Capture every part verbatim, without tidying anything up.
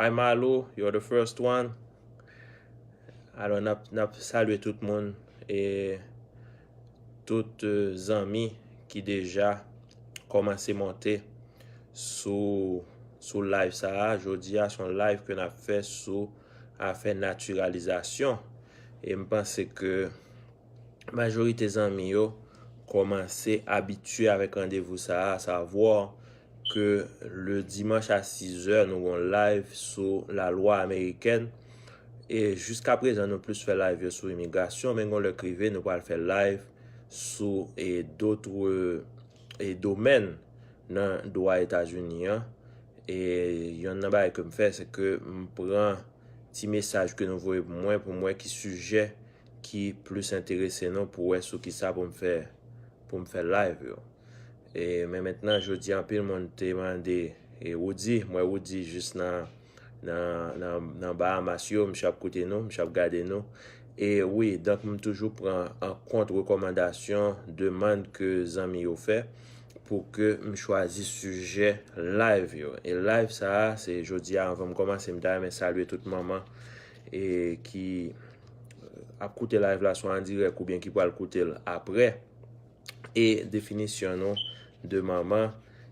Hi Malo, you're the first one. Alò, n ap, n ap salye tout moun e tout eh, zanmi ki deja kòmanse monte sou, sou live sa a. Jodi a, se yon live ke n ap fè sou afè natiralizasyon. E m panse ke majorite zanmi yo kòmanse abitye avèk randevou sa a, savwa ke le dimanch a sizè, nou gon live sou lalwa amerikèn. E jiska prezan, nou plis fè live yo sou imigrasyon, men gon lè k rive, nou pral fè live sou e dotre e domèn nan dwa Etazini an. E yonn nan bagay ke m fè, se ke m pran ti mesaj ke nou voye pou mwen, pou m wè ki sijè ki plis enterese nou, pou wè sou ki sa pou m fè, pou m fè live yo. E, men mentnan, jodi a, anpil moun te mande, e Woody, m wè Woody jis nan, nan, nan, nan Bahamas yo, misye ap koute nou, misye ap gade nou. E wi, donk m toujou pran an kont rekòmandasyon, demann ke zanmi yo fè pou ke m chwazi sijè live yo. E live sa a, se jodi a, anvan m kòmanse, m ta renmen salye tout manman e ki ap koute live la swa an dirèk oubyen ki pral koute l apre. E definisyon nou de manman,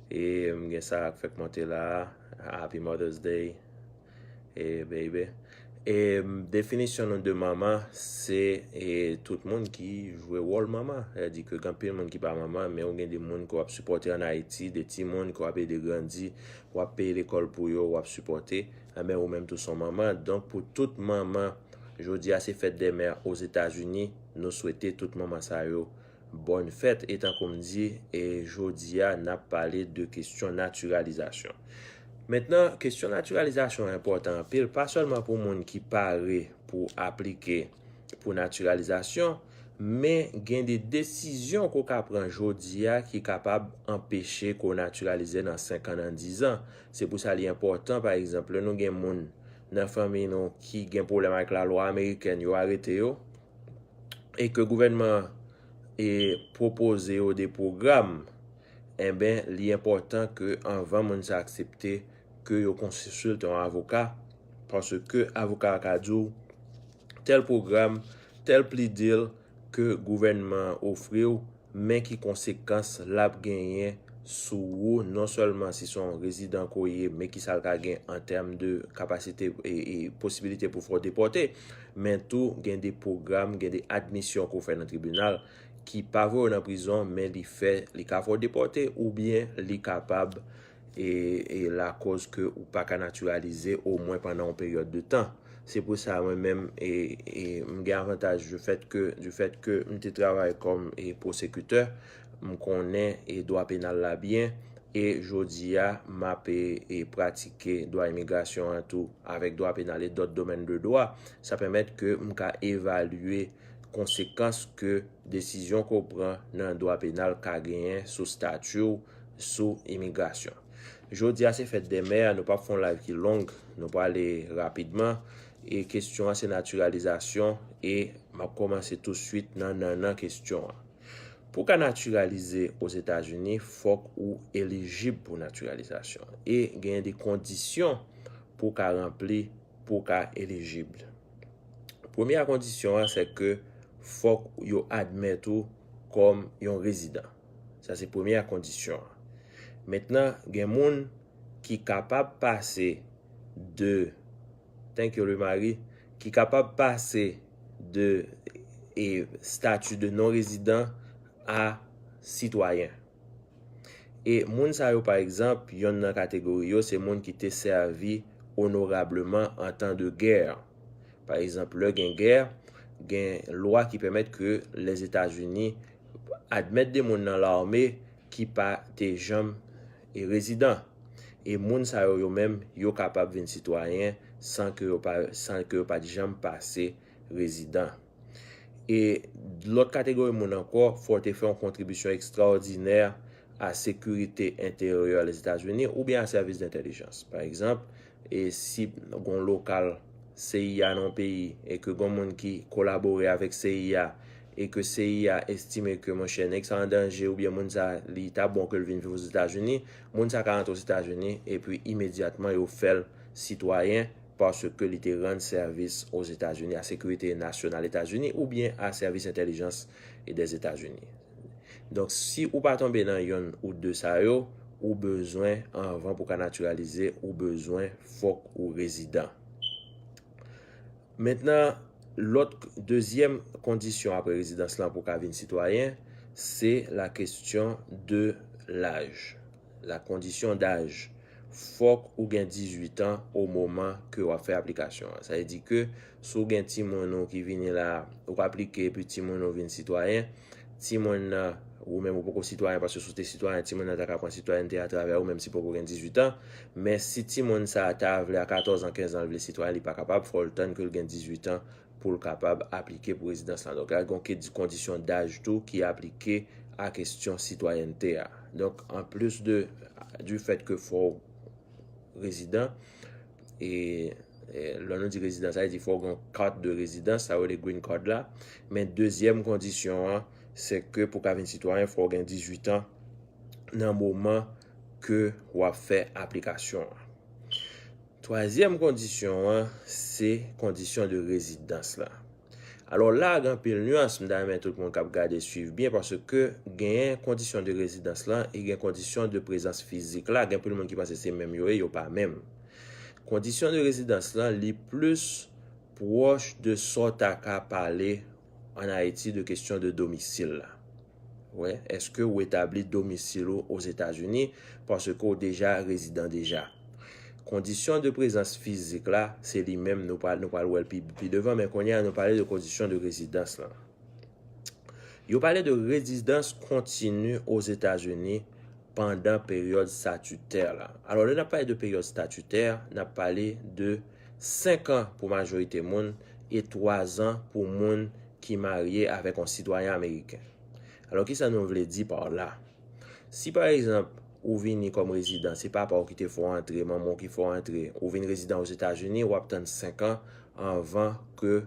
e m gen sa k fèk monte la, Happy Mother's Day, e baby. E definisyon nou de manman, se e tout moun ki jwe wòl manman. Sètadi ke gen anpil moun ki pa manman, men ou gen de moun ke w ap sipòte ann Ayiti, de timoun ke w ap ede grandi, w ap peye lekòl pou yo, w ap sipòte. Enben, ou menm tou se yon manman. Donk, pou tout manman, jodi a se fèt dè mè Ozetazini. Nou swete tout manman sa yo bòn fèt. E tankou m di, e jodi a, n ap pale de kesyon natiralizasyon. Mentnan, kesyon natiralizasyon enpòtan anpil, pa sèlman pou moun ki pare pou aplike pou natiralizasyon, men gen de desizyon ke w ka pran jodi a ki kapab anpeche ke w natiralize nan senk an, nan diz an. Se pou sa li enpòtan, pa egzanp, lè nou gen moun nan fanmi nou ki gen pwoblèm avèk lalwa amerikèn, yo arete yo, e ke gouvènman an e pwopoze yo de pwogram, enben, li enpòtan ke anvan moun sa aksepte ke yo konsilte yon avoka, paske avoka a ka di w tèl pwogram, tèl plea deal ke gouvènman an ofri w, men ki konsekans l ap genyen sou ou, non sèlman si se yon rezidan ke w ye, men ki sa l ka gen an tèm de kapasite e, e posibilite pou fè w depòte, men tou gen de pwogram, gen de admisyon ke w fè nan tribinal ki pa voye w nan prizon, men li fè, li ka fè w depòte, oubyen li kapab e, e lakòz ke ou pa ka natiralize omwen pandan yon peryòd de tan. Se pou sa mwen menm e, e m gen avantaj du fèt ke, du fèt ke m te travay kòm e pwosekitè, m konnen e dwa penal la byen, e jodi a m ap e, e pratike dwa imigrasyon an tou avèk dwa penal e dòt domèn de dwa. Sa pèmèt ke m ka evalye konsekans ke desizyon ke w pran nan dwa penal ka genyen sou stati w, sou imigrasyon. Jodi a se fèt dè mè, nou p ap fè yon live ki long, nou prale rapidman. E kesyon an se natiralizasyon, e m ap kòmanse touswit nan nannan kesyon an. Pou w ka natiralize Ozetazini, fòk ou elijib pou natiralizasyon. E genyen de kondisyon pou w ka ranpli pou w ka elijib. Premye kondisyon an, se ke fòk yo admèt ou kòm yon rezidan. Sa se premye kondisyon an. Mentnan, gen moun ki kapab pase de, thank you, Louis Marie, ki kapab pase de e, stati de non rezidan a sitwayen. E moun sa yo, pa egzanp, yonn nan kategori yo, se moun ki te sèvi onorableman an tan de gè. Pa egzanp, lè gen gè, gen lwa ki pèmèt ke Lèzetazini admèt de moun nan lame ki pa te janm e rezidan. E moun sa yo, yo menm, yo kapab vin sitwayen san ke yo pa, san ke yo pa t janm pase rezidan. E lòt kategori moun ankò, fò w te fè yon kontribisyon ekstraòdinè a sekirite enteryè Lèzetazini oubyen a sèvis dentèlijans. Pa egzanp, e si gon lokal C I A nan yon peyi e ke gon moun ki kolabore avèk C I A e ke C I A estime ke, monchè, nèg sa an danje oubyen moun sa, li ta bon ke l vin viv Ozetazini, moun sa ka rantre Ozetazini epi imedyatman yo fè l sitwayen paske li te rann sèvis Ozetazini, a sekirite nasyonal Etazini oubyen a sèvis entèlijans Dèzetazini. Donk, si ou pa tonbe nan yonn ou de sa yo, ou bezwen, anvan pou ka natiralize, ou bezwen, fòk ou rezidan. Mentnan, lòt, dezyèm kondisyon apre rezidans lan pou ka vin sitwayen, se la question de l'âge, la condition d'âge. Fòk ou gen dizuit an o moman ke w ap fè aplikasyon an. Sa vle di ke si w gen timoun ou ki vini la, ou aplike epi timoun ou vin sitwayen, timoun nan, ou menm ou poko sitwayen, paske si w te sitwayen, timoun nan ta ka pran sitwayènte atravè ou, menm si poko gen dizuit an. Men si timoun sa a ta vle a katòz an, kenz an, l vle sitwayen, li pa kapab, fò l tann ke l gen dizuit an pou l kapab aplike pou rezidans lan. Donk, la gen kondisyon daj tou ki aplike a kesyon sitwayènte a. Donk, anplis de, du fait que fò w rezidan, e, e lè nou di rezidan, sa vle di fò w gen yon kat de rezidans, sa yo rele green card la. Men dezyèm kondisyon an, se ke pou ka vin sitwayen, fò w gen dizuit an nan moman ke w ap fè aplikasyon an. Twazyèm kondisyon an, se kondisyon de rezidans la. Alò la, gen anpil nyans, m ta renmen tout moun k ap gade swiv byen, paske genyen kondisyon de rezidans lan e gen kondisyon de prezans fizik la. Gen anpil moun ki panse se menm yo ye, yo pa menm. Kondisyon de rezidans lan, li plis pwòch de sa w ta ka pale ann Ayiti de kesyon de domisil la. Wè, èske w etabli domisil ou Ozetazini paske w deja rezidan deja? Kondisyon de prezans fizik la, se li menm nou pral, nou pral wè l pi, pi devan, men kounye a nou pale de kondisyon de rezidans lan. Yo pale de rezidans kontini Ozetazini pandan peryòd statitè la. Alò, lè n ap pale de peryòd statitè, n ap pale de senk an pou majorite moun e twa zan pou moun ki marye avèk yon sitwayen ameriken. Alò, kisa nou vle di pa la? Si, pa egzanp, ou vini kòm rezidan, se papa w ki te fè w antre, manman w ki fè w antre, ou vin rezidan Ozetazini, w ap tann senk an anvan ke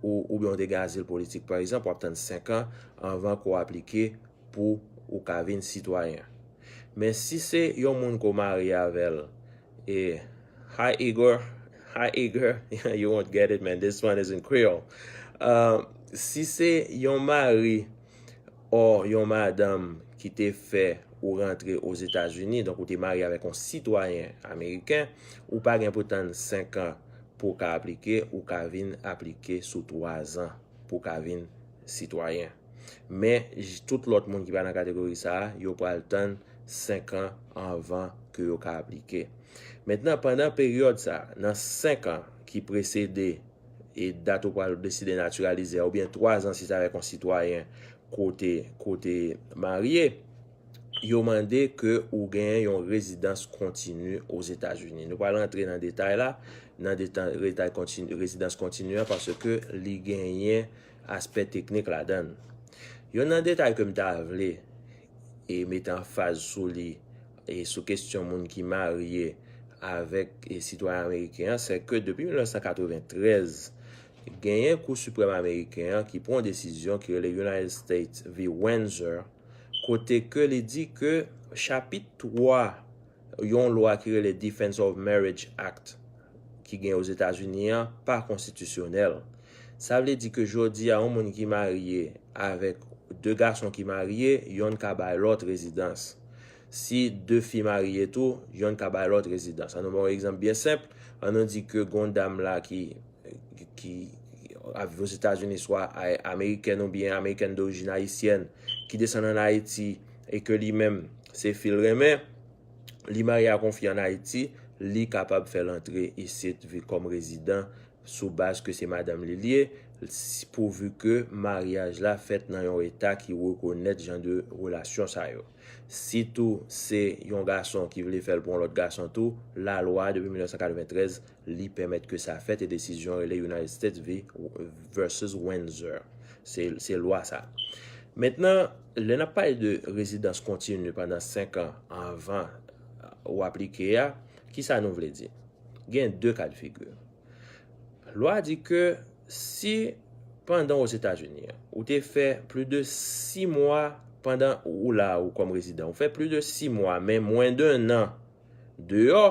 ou, oubyen w te gen azil politik, pa egzanp, w ap tann senk an anvan ke w aplike pou ou ka vin sitwayen. Men si se yon moun ke w marye avè l, e, hi Igor, hi Igor, you won't get it, man, this one is in Creole. Uh, si se yon mari or yon madanm ki te fè ou rantre Ozetazini, donk ou te marye avèk yon sitwayen ameriken, ou pa gen pou tann senk an pou w ka aplike, ou ka vin aplike sou twa zan pou w ka vin sitwayen. Men, j-, tout lòt moun ki pa nan kategori sa a, yo pral tann senk an anvan ke yo ka aplike. Mentnan, pandan peryòd sa a, nan senk an ki presede e dat ou pral deside natiralize a, oubyen twa zan si se avèk yon sitwayen kote, kote marye, yo mande ke ou genyen yon rezidans kontini Ozetazini. Nou pral rantre nan detay la, nan deta-, detay kontini, rezidans kontini an, paske li genyen aspè teknik ladan l. Youn nan detay ke m ta vle e mete anfaz sou li, e sou kesyon moun ki marye avèk, e, sitwayen ameriken an, se ke depi mil nèf san katreventrèz, genyen Kou Siprèm ameriken an ki pran yon desizyon ki rele United States v Windsor, kote ke li di ke chapit twa yon lwa ki rele Defense of Marriage Act ki gen Ozetazini an pa konstitisyonèl. Sa vle di ke jodi a, yon moun ki marye avèk de gason ki marye, yonn ka bay lòt rezidans. Si de fi marye tou, yonn ka bay lòt rezidans. An nou ba yon egzanp byen senp, an nou di ke gon dam la ki, ki ap viv Ozetazini, swa a-, amerikèn oubyen amerikèn dorijin ayisyèn, ki desann ann Ayiti e ke li menm se fi l renmen, li marye ak yon fi ann Ayiti, li kapab fè l antre isit vi-, kòm rezidan sou baz ke se madanm li l ye, si, pouvi ke maryaj la fèt nan yon eta ki rekonèt jan de relasyon sa yo. Si tou se yon gason ki vle fè l pou yon lòt gason tou, lalwa depi mil nèf san katreventrèz, li pèmèt ke sa fèt e desizyon rele United States v, versus Windsor. Se, se lwa sa. Mentnan, lè n ap pale de rezidans kontini pandan senk an anvan ou aplike a, kisa nou vle di? Gen de ka de figi. Lwa di ke si pandan Ozetazini an, ou te fè plis de sis mwa pandan ou la ou kòm rezidan, ou fè plis de sis mwa, men mwens de an deyò,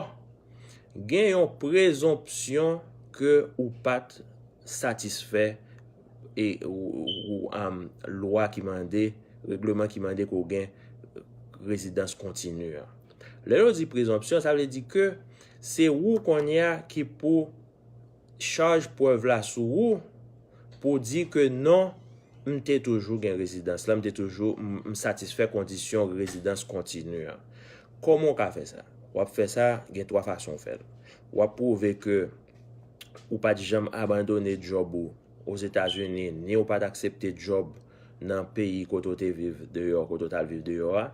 Gen yon prezonpsyon ke ou pa t satisfè e ou, ou, um, lwa ki mande, regleman ki mande ke w gen rezidans kontini an. Lè yo di prezonpsyon, sa vle di ke se ou kounye a ki pou chaj prèv la sou ou pou di ke non, m te toujou gen rezidans la, m te toujou, m, m satisfè kondisyon rezidans kontini an. Kòman w ka fè sa? W ap fè sa, gen twa fason w fè l. W ap pwouve ke ou pa t janm abandone djòb ou Ozetazini, ni ou pa t aksepte djòb nan peyi kote w te viv deyò, kote w t al viv deyò a.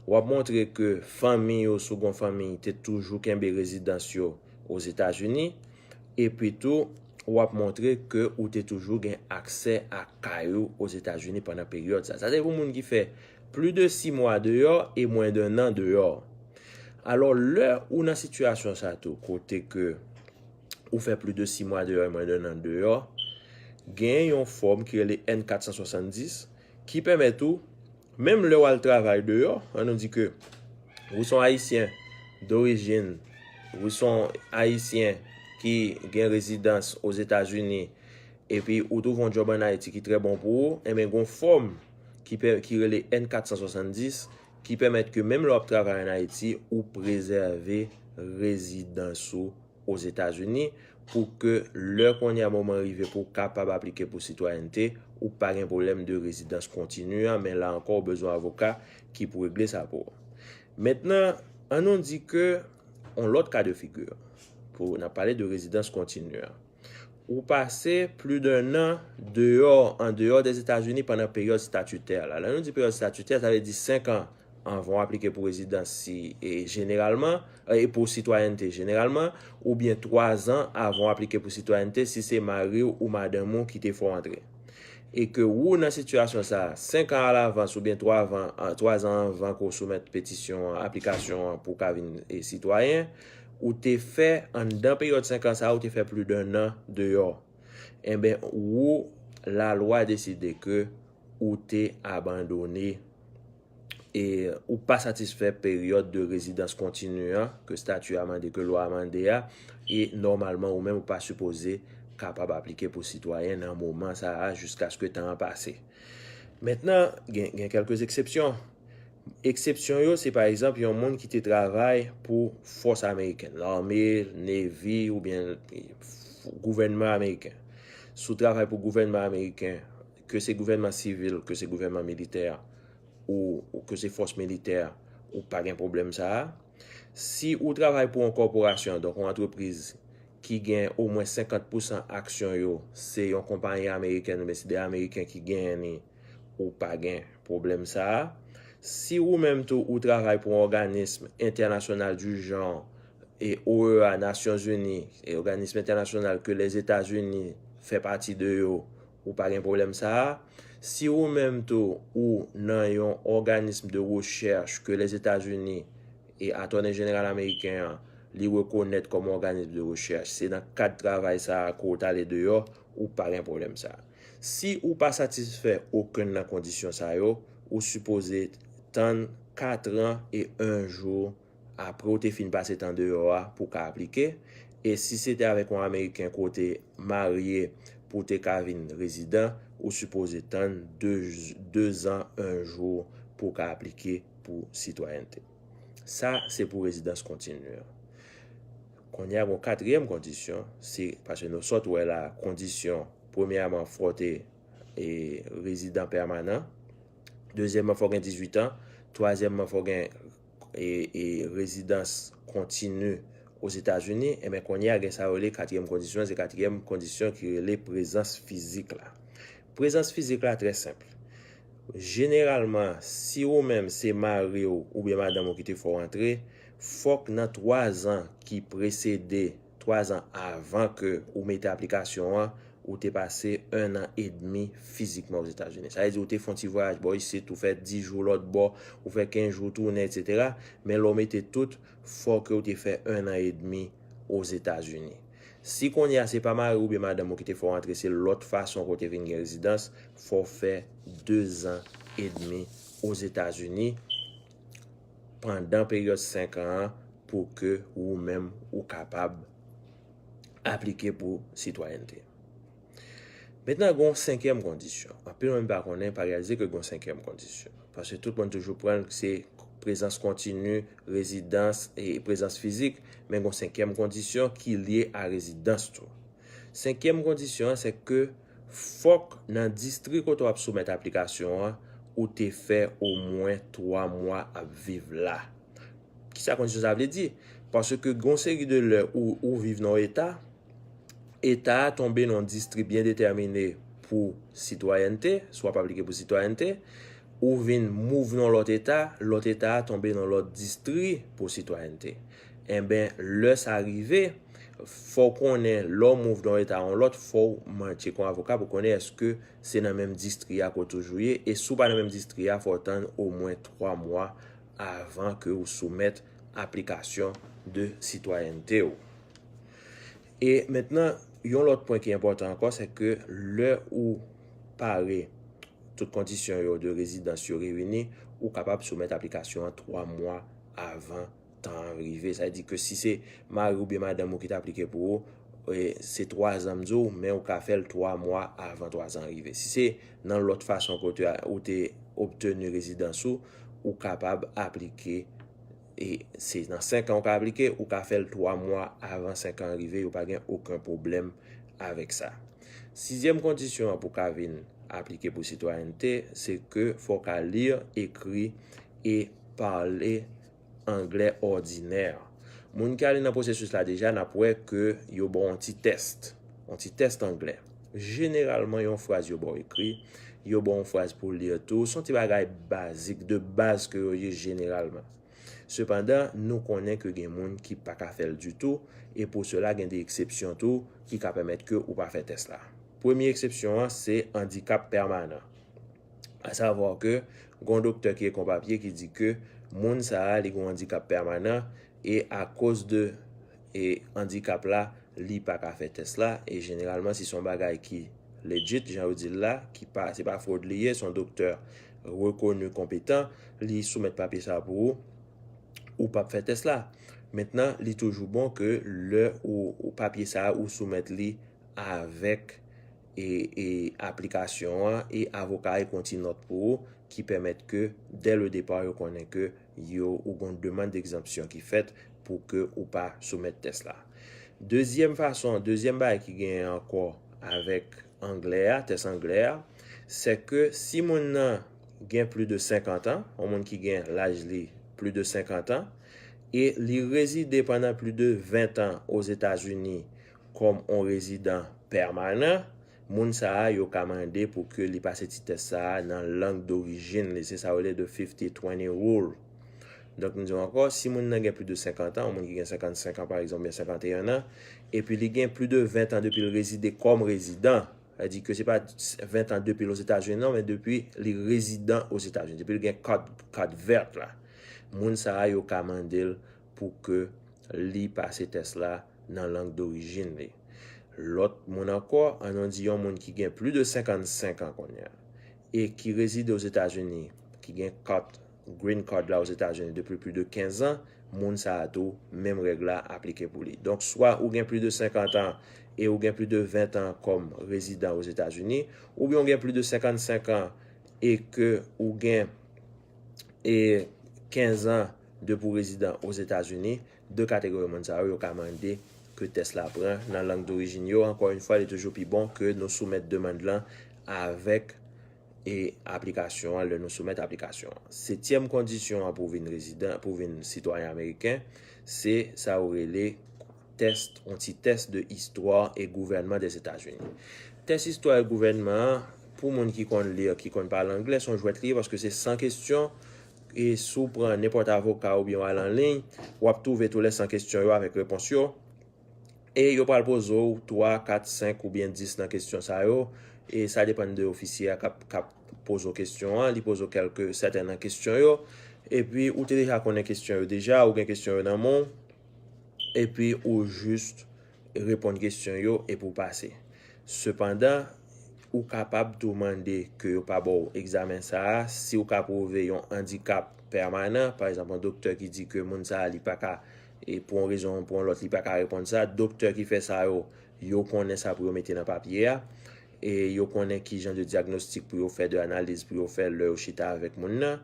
W ap montre ke fanmi yo, si w gen fanmi, te toujou kenbe rezidans yo Ozetazini. Epi tou, w ap montre ke ou te toujou gen aksè a kay ou Ozetazini pandan peryòd sa. Sa se pou moun ki fè plis de sis mwa deyò e mwens de nan deyò. Alò, lè ou nan sitiyasyon sa tou, kote ke ou fè plis de sis mwa deyò e mwens de nan deyò, gen yon fòm ki rele N kat san swasanndis ki pèmèt ou, menm lè w al travay deyò, an nou di ke ou se yon Ayisyen dorijin, ou se yon Ayisyen ki gen rezidans Ozetazini, epi ou twouve yon djòb ann Ayiti ki trè bon pou ou, enben, gen yon fòm ki, pè, ki rele N kat san swasanndis, ki pèmèt ke menm lè w ap travay ann Ayiti, ou prezève rezidans ou Ozetazini, pou ke lè kounye a moman rive pou w kapab aplike pou sitwayènte, ou pa gen pwoblèm de rezidans kontini an, men la ankò, ou bezwen avoka ki pou regle sa pou ou. Mentnan, an nou di ke yon lòt ka de figi, pou n ap pale de rezidans kontini an. Ou pase plis de nan deyò, an deyò Dèzetazini pandan peryòd statitè la. Lè nou di peryòd statitè, sa vle di senk an anvan w aplike pou rezidans si, e, jeneralman, e, pou sitwayènte jeneralman, oubyen twa zan avan w aplike pou sitwayènte si se mari w ou madanm ou ki te fè w antre. E ke ou nan sitiyasyon sa a, senk an alavans oubyen twa zan, a, twa zan anvan ke w soumèt petisyon an, aplikasyon an pou w ka vin, e, sitwayen, ou te fè, anndan peryòd senk an sa a, ou te fè plis de nan deyò. Enben, ou, lalwa deside ke ou te abandone e ou pa satisfè peryòd de rezidans kontini an ke stati a mande, ke lwa a mande a, e nòmalman ou menm ou pa sipoze kapab aplike pou sitwayen nan moman sa a jiskaske tan an pase. Mentnan, gen, gen kèlke eksepsyon. Eksepsyon yo, se pa egzanp yon moun ki te travay pou fòs amerikèn, lame, Navy oubyen, e, gouvènman ameriken. Si w travay pou gouvènman ameriken, ke se gouvènman sivil, ke se gouvènman militè, ou, ou ke se fòs militè, ou pa gen pwoblèm sa a. Si ou travay pou yon kòporasyon, donk yon antrepriz ki gen omwen senkant pousan aksyon yo, se yon konpayi amerikèn oubyen se de Ameriken ki genyen li, ou pa gen pwoblèm sa a. Si ou menm tou ou travay pou yon òganism entènasyonal du genre, e O E A, Nasyonzini, e òganism entènasyonal ke Lèzetazini fè pati de yo, ou pa gen pwoblèm sa a. Si ou menm tou ou nan yon òganism de rechèch ke Lèzetazini e Attorney General ameriken an, li rekonèt kòm yon òganism de rechèch, se nan kad travay sa a ke w t ale deyò, ou pa gen pwoblèm sa a. Si ou pa satisfè okenn nan kondisyon sa yo, ou sipoze tann kat an e en jou apre w te fin pase tan deyò a pou w ka aplike. E si se te avèk yon Ameriken ke w te marye pou w te ka vin rezidan, ou sipoze tann de, de zan, en jou pou w ka aplike pou sitwayènte. Sa, se pou rezidans kontini an. Kounye a, gen yon katriyèm kondisyon, se paske nou sot wè la, kondisyon, premyèman, fò w te, e, rezidan pèmanan. Dezyèmman, fò w gen dizuit an. Twazyèmman, fò w gen, e, e, rezidans kontini Ozetazini. Enben, kounye a, gen sa yo rele katriyèm kondisyon, se katriyèm kondisyon ki rele prezans fizik la. Prezans fizik la trè senp. Jeneralman, si ou menm se mari w oubyen madanm ou ki te fè w antre, fòk nan twa zan ki presede, twa zan avan ke ou mete aplikasyon an, ou te pase en an edmi fizikman Ozetazini. Sa vle di ou te fè yon ti vwayaj bò isit, ou fè dis jou lòt bò, ou fè kenz jou tounen, etsetera. Men lè w mete tout, fòk ou te fè en an edmi Ozetazini. Si kounye a se pa mari w oubyen madanm ou ki te fè w antre, se lòt fason ke w te vin gen rezidans, fò w fè de zan edmi Ozetazini pandan peryòd senk an an pou ke ou menm ou kapab aplike pou sitwayènte. Mentnan, gen yon senkyèm kondisyon. Anpil moun pa konnen, pa reyalize ke gen yon senkyèm kondisyon. Paske tout moun toujou pran l se prezans kontini, rezidans e prezans fizik, men gen yon senkyèm kondisyon ki lye a rezidans tou. Senkyèm kondisyon an, se ke fòk nan distri kote w ap soumèt aplikasyon an, ou te fè omwen twa mwa ap viv la. Kisa kondisyon sa vle di? Paske gen yon seri de lè ou, ou viv nan yon eta, eta a tonbe nan yon distri byen detèmine pou sitwayènte, si w ap aplike pou sitwayènte, ou vin mouv nan lòt eta, lòt eta a tonbe nan lòt distri pou sitwayènte. Enben, lè sa rive, fò w konnen lè w mouv nan yon eta a yon lòt, fò w mande yon avoka pou konnen èske se nan menm distri a ke w toujou ye, e si w pa nan menm distri a, fò w tann omwen twa mwa avan ke w soumèt aplikasyon de sitwayènte w. E mentnan, yon lòt pwen ki enpòtan ankò, se ke lè ou pare tout kondisyon yo de rezidans yo reyini, ou kapab soumèt aplikasyon an twa mwa avan tan an rive. Sa vle di ke si se mari oubyen madanm ou ki t aplike pou ou, e, se twa zan m di w, men ou ka fè l twa mwa avan twa zan rive. Si se nan lòt fason kote ou te obteni rezidans ou, ou kapab aplike, e se nan senk an ou ka aplike, ou ka fè l twa mwa avan senk an rive, yo pa gen okenn pwoblèm avèk sa. Sizyèm kondisyon an pou ka vin aplike pou sitwayènte, se ke fò w ka li, ekri e pale anglè òdinè. Moun ki ale nan pwosesis la deja, n ap wè ke yo ba w yon ti tès, yon ti tès anglè. Jeneralman, yon fraz yo ba w ekri, yo ba w yon fraz pou w li tou. Se yon ti bagay bazik, de baz ke yo ye jeneralman. Sepandan, nou konnen ke gen moun ki pa ka fè l ditou, e pou sela, gen de eksepsyon tou ki ka pèmèt ke ou pa fè tès la. Premye eksepsyon an, se andikap pèmanan. Asavwa ke gen yon doktè ki ekri yon papye ki di ke moun sa a, li gen yon andikap pèmanan, e akoz de, e andikap la, li pa ka fè tès la, e jeneralman, si se yon bagay ki legit, jan yo di l la, ki pa, se pa fwod li ye, se yon doktè rekoni, konpetan, li soumèt papye sa a pou ou, ou p ap fè tès la. Mentnan, li toujou bon ke lè ou, ou papye sa a, ou soumèt li avèk, e, e aplikasyon an, e avoka a gen yon ti nòt pou ou ki pèmèt ke, dè le depa, yo konnen ke yo, ou gen yon demann degzanpsyon ki fèt pou ke ou pa soumèt tès la. Dezyèm fason, dezyèm bagay ki genyen ankò avèk anglè a, tès anglè a, se ke si moun nan gen plis de senkant an, yon moun ki gen laj li plis de senkant an, e li rezide pandan plis de ven an Ozetazini kòm yon rezidan pèmanan, moun sa a, yo ka mande pou ke li pase ti tès sa a nan lang dorijin li. Se sa yo rele the fifty twenty rule. Donk, m di w ankò, si moun nan gen plis de senkant an, yon moun ki gen senkannsenk an, pa egzanp, oubyen senkanteyen an, epi li gen plis de ven an depi l rezide kòm rezidan, sa vle di ke se pa ven an depi l Ozetazini, non, men depi li rezidan Ozetazini, depi l gen kat, kat vèt la, moun sa a, yo ka mande l pou ke li pase tès la nan lang dorijin li. Lòt moun ankò, ann nou di yon moun ki gen plis de senkannsenk an kounye a, e ki rezide Ozetazini, ki gen kat, green card la Ozetazini depi plis de kenz an, moun sa a tou, menm règ la aplike pou li. Donk, swa ou gen plis de senkant an e ou gen plis de ven an kòm rezidan Ozetazini, oubyen ou gen plis de senkannsenk an e ke ou gen, e, kenz an depi w rezidan Ozetazini, de kategori moun sa yo, yo ka mande ke tès la pran nan lang dorijin yo. Ankò yon fwa, li toujou pi bon ke nou soumèt demann lan avèk, e, aplikasyon an, lè nou soumèt aplikasyon an. Setyèm kondisyon an pou vin rezidan, pou vin sitwayen ameriken, se sa yo rele tès, yon ti tès de istwa e gouvènman Dèzetazini. Tès istwa e gouvènman an, pou moun ki konn li, ki konn pale anglè, se yon jwèt li ye, paske se san kesyon, e si w pran nenpòt avoka oubyen w al an liy, w ap twouve tou lè san kesyon yo avèk repons yo. E yo pral poze w twa, kat, senk oubyen dis nan kesyon sa yo. E sa depann de ofisye a k ap, k ap poze w kesyon an. Li poze w kèlke, sèten nan kesyon yo. Epi ou te deja konnen kesyon yo deja, ou gen kesyon yo nan men w. Epi ou jis reponn kesyon yo epi w pase. Sepandan, ou kapab tou mande ke yo pa ba w egzamen sa a si w ka pwouve yon andikap pèmanan, pa egzanp, yon doktè ki di ke moun sa a li pa ka e pou yon rezon ou pou yon lòt, li pa ka reponn sa. Doktè ki fè sa yo, yo konnen sa pou yo mete nan papye a. E yo konnen ki jan de dyagnostik pou yo fè, de analiz pou yo fè lè yo chita avèk moun nan.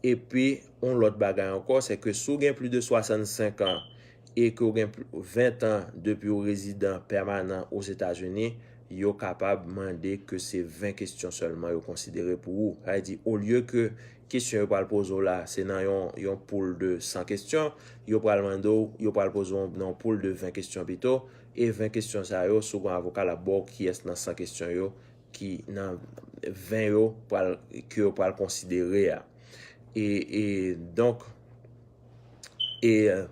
Epi, yon lòt bagay ankò, se ke si w gen plis de swasannsenk an e ke w gen pl- ven an depi w rezidan pèmanan Ozetazini, yo kapab mande ke se ven kesyon sèlman yo konsidere pou ou. Sa vle di, olye ke kesyon yo pral poze w la, se nan yon, yon poul de san kesyon, yo pral mande w, yo pral poze w nan yon poul de ven kesyon pito, e ven kesyon sa yo, si w gen avoka, l ap ba w kiyès nan san kesyon yo ki nan ven yo pral, ke yo pral konsidere a. E, e donk, e,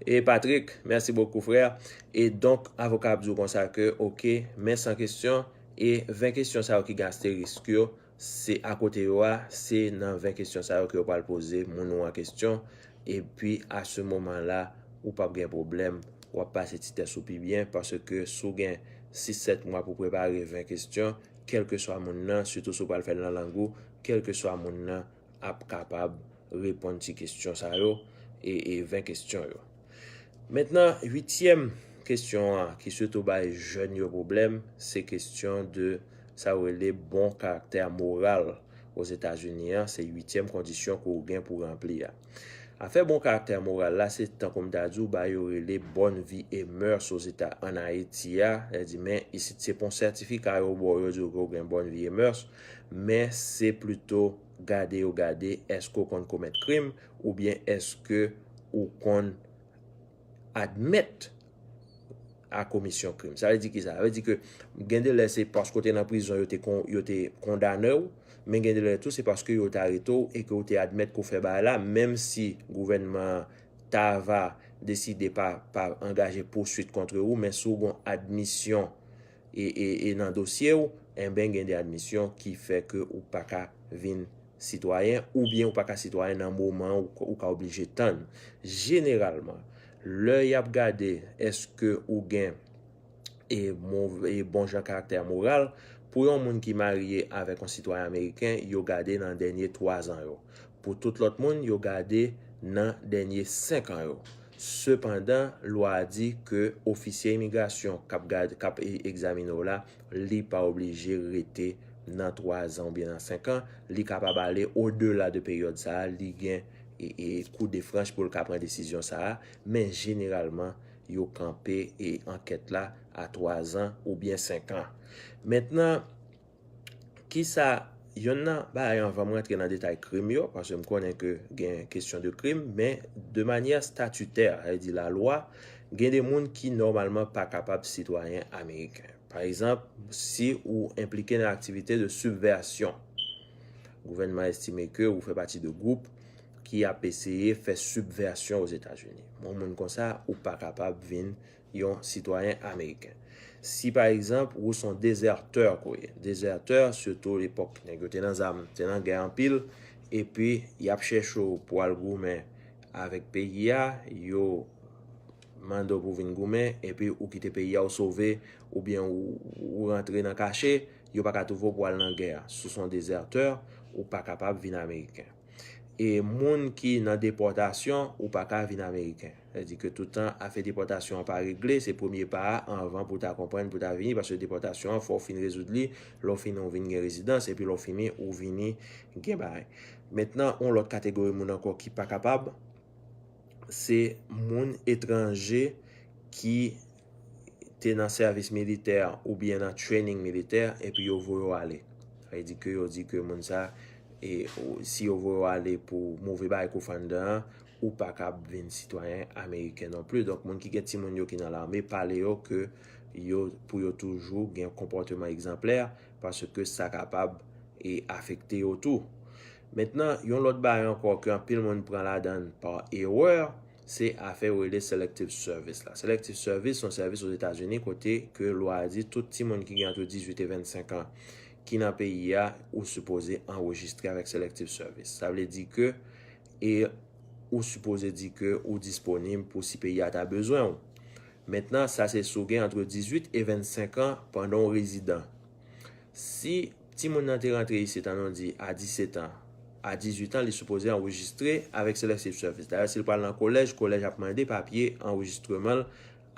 e Patrick, merci beaucoup, frère. E donk, avoka ap di w konsa ke, oke, men san kesyon, e ven kesyon sa yo ki gen asterisk yo, se akote yo a, se nan ven kesyon sa yo ke yo pral poze moun ou an kesyon. Epi, a se moman la, ou p ap gen pwoblèm, w ap pase ti tès ou pi byen, paske si w gen sis sèt mwa pou prepare ven kesyon, kèlkeswa moun nan, sitou si w pral fè l nan lang ou, kèlkeswa moun nan ap kapab reponn ti kesyon sa yo, e, e ven kesyon yo. Mentnan, uityèm kesyon an, ki sitou bay jèn yo pwoblèm, se kesyon de sa yo rele bon karaktè moral Ozetazini an, se uityèm kondisyon ke w gen pou ranpli a. Afè bon karaktè moral la, se tankou m ta di w, bagay yo rele bonne vie et mœurs Ozeta-, ann Ayiti a. Sa vle di, men isit se pa yon sètifika yo ba w, yo di w ke w gen bonne vie et mœurs, men se plito gade yo gade, èske w konn komèt krim, oubyen èske ou konn admèt a komisyon krim. Sa vle di kisa? Sa vle di ke gen de lè se paske w te nan prizon, yo te kon-, yo te kondane w, men gen de lè tou se paske yo te arete w e ke w te admèt ke w fè bagay la, menm si gouvènman an ta va deside pa, pa angaje pouswit kont ou, men si w gen admisyon e, e, e nan dosye w, enben gen de admisyon ki fè ke ou pa ka vin sitwayen, oubyen ou pa ka sitwayen nan moman ou, ou ka oblije tann. Jeneralman, lè y ap gade èske ou gen e, mov-, e bon jan karaktè moral, pou yon moun ki marye avèk yon sitwayen ameriken, yo gade nan dènye twa zan yo. Pou tout lòt moun, yo gade nan dènye senk an yo. Sepandan, lwa a di ke ofisye imigrasyon k ap gad-, k ap e-, egzamine w la, li pa oblije rete nan twa zan oubyen nan senk an, li kapab ale odela de peryòd sa a, li gen e, e kou de franch pou l ka pran desizyon sa a, men jeneralman, yo kanpe e ankèt la a twa zan oubyen senk an. Mentnan, kisa, yonn nan bagay, anvan m rantre nan detay krim yo, paske m konnen ke gen kesyon de krim, men de manyè statitè, sa vle di lalwa, gen de moun ki nòmalman pa kapab sitwayen ameriken. Pa egzanp, si ou enplike nan aktivite de sibvèsyon, gouvènman estime ke ou fè pati de gwoup ki ap eseye fè sibvèsyon Ozetazini. Yon moun konsa, ou pa kapab vin yon sitwayen ameriken. Si, pa egzanp, ou se yon dezètè ke w ye, dezètè, sitou lepòk nèg yo te nan zam, te nan gè anpil, epi y ap chèche w pou al goumen avèk peyi a, yo mande w pou vin goumen, epi ou kite peyi a, ou sove, oubyen ou, ou rantre nan kache, yo pa ka twouve w pou al nan gè a. Si w se yon dezètè, ou pa kapab vin ameriken. E moun ki nan depòtasyon, ou pa ka vin ameriken. Sa vle di ke toutan afè depòtasyon an pa regle, se premye pa a anvan pou w ta konprann pou w ta vini, paske depòtasyon an, fò w fin rezoud li, lè w fini, ou vin gen rezidans, epi lè w fini, ou vini gen bagay. Mentnan, yon lòt kategori moun ankò ki pa kapab, se moun etranje ki te nan sèvis militè oubyen nan training militè, epi yo voye w ale. Sa vle di ke yo di ke moun sa, e, ou, si yo voye w ale pou move bagay ke w fè anndan an, ou pa kab vin sitwayen ameriken non plis. Donk, moun ki gen timoun yo ki nan lame, pale yo ke yo, pou yo toujou gen konpòteman egzanplè, paske sa kapab e afekte yo tou. Mentnan, yon lòt bagay ankò ke anpil moun pran ladan l pa erè, se afè yo rele selective service la. Selective service se yon sèvis Ozetazini kote ke lwa a di tout timoun ki gen ant dizuit e vennsenk an ki nan peyi a, ou sipoze anrejistre avèk selective service. Sa vle di ke, e ou sipoze di ke ou disponib pou si peyi a ta bezwen w. Mentnan, sa se si w gen ant dizuit e vennsenk an pandan w rezidan. Si timoun nan te rantre isit, ann nou di, a disèt an, a dizuit an, li sipoze anrejistre avèk Selective Service. Dayè, si l pral nan kolèj, kolèj ap mande papye anrejistreman l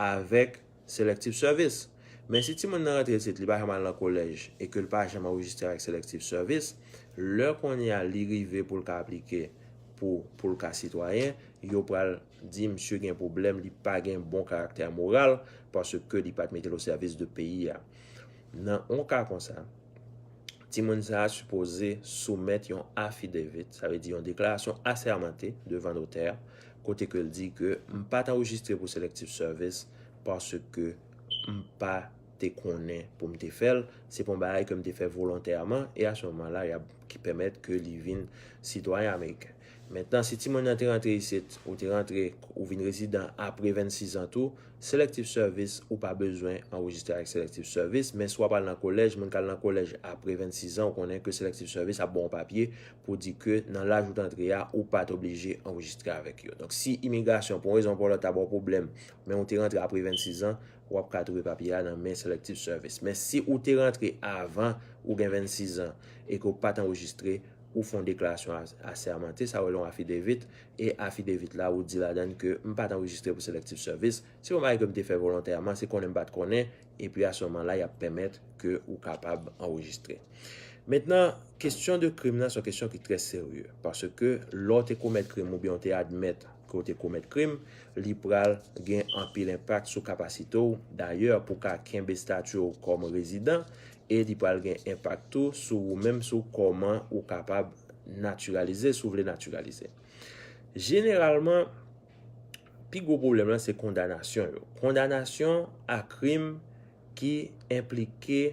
avèk Selective Service. Men si timoun nan rantre isit, li pa janm al nan kolèj e ke l pa janm anrejistre avèk Selective Service, lè kounye a li rive pou l ka aplike pou, pou l ka sitwayen, yo pral di misye gen pwoblèm, li pa gen bon karaktè moral, paske li pa t mete l o sèvis de peyi a. Nan yon ka konsa, timoun sa a sipoze soumèt yon affidavit, sa vle di yon deklarasyon asèmante devan notè, kote ke l di ke m pa t anrejistre pou Selective Service paske m pa te konnen pou m te fè l, se pa yon bagay ke m te fè volontèman, e a se moman la, y ap ki pèmèt ke li vin sitwayen ameriken. Mentnan, si timoun nan te rantre isit, ou te rantre, ou vin rezidan apre vennsis an tou, Selective Service, ou pa bezwen anrejistre avèk Selective Service, men si w ap al nan kolèj, moun k al nan kolèj apre vennsis an, ou konnen ke Selective Service ap ba w yon papye pou di ke nan laj ou t antre a, ou pa t oblije anrejistre avèk yo. Donk, si imigrasyon, pou yon rezon ou pou yon lòt, ta ba w pwoblèm, men ou te rantre apre vennsis an, w ap ka twouve papye a nan men Selective Service. Men si ou te rantre avan ou gen vennsis an e ke w pa t anrejistre, ou fè yon deklarasyon a- asèmante, sa yo rele yon affidavit, e affidavit la, ou di ladan l ke m pa t anrejistre pou Selective Service, se yon bagay ke m te fè volontèman, se konnen m pa t konnen, epi a se moman la, y ap pèmèt ke ou kapab anrejistre. Mentnan, kesyon de krim nan se yon kesyon ki trè serye, paske lè w te komèt krim oubyen w te admèt ke w te komèt krim, li pral gen anpil enpak sou kapasite w, dayè, pou w ka kenbe stati w kòm rezidan, e li pral gen enpak tou sou ou menm, sou kòman ou kapab natiralize, si w vle natiralize. Jeneralman, pi gwo pwoblèm lan se kondanasyon yo. Kondanasyon a krim ki enplike,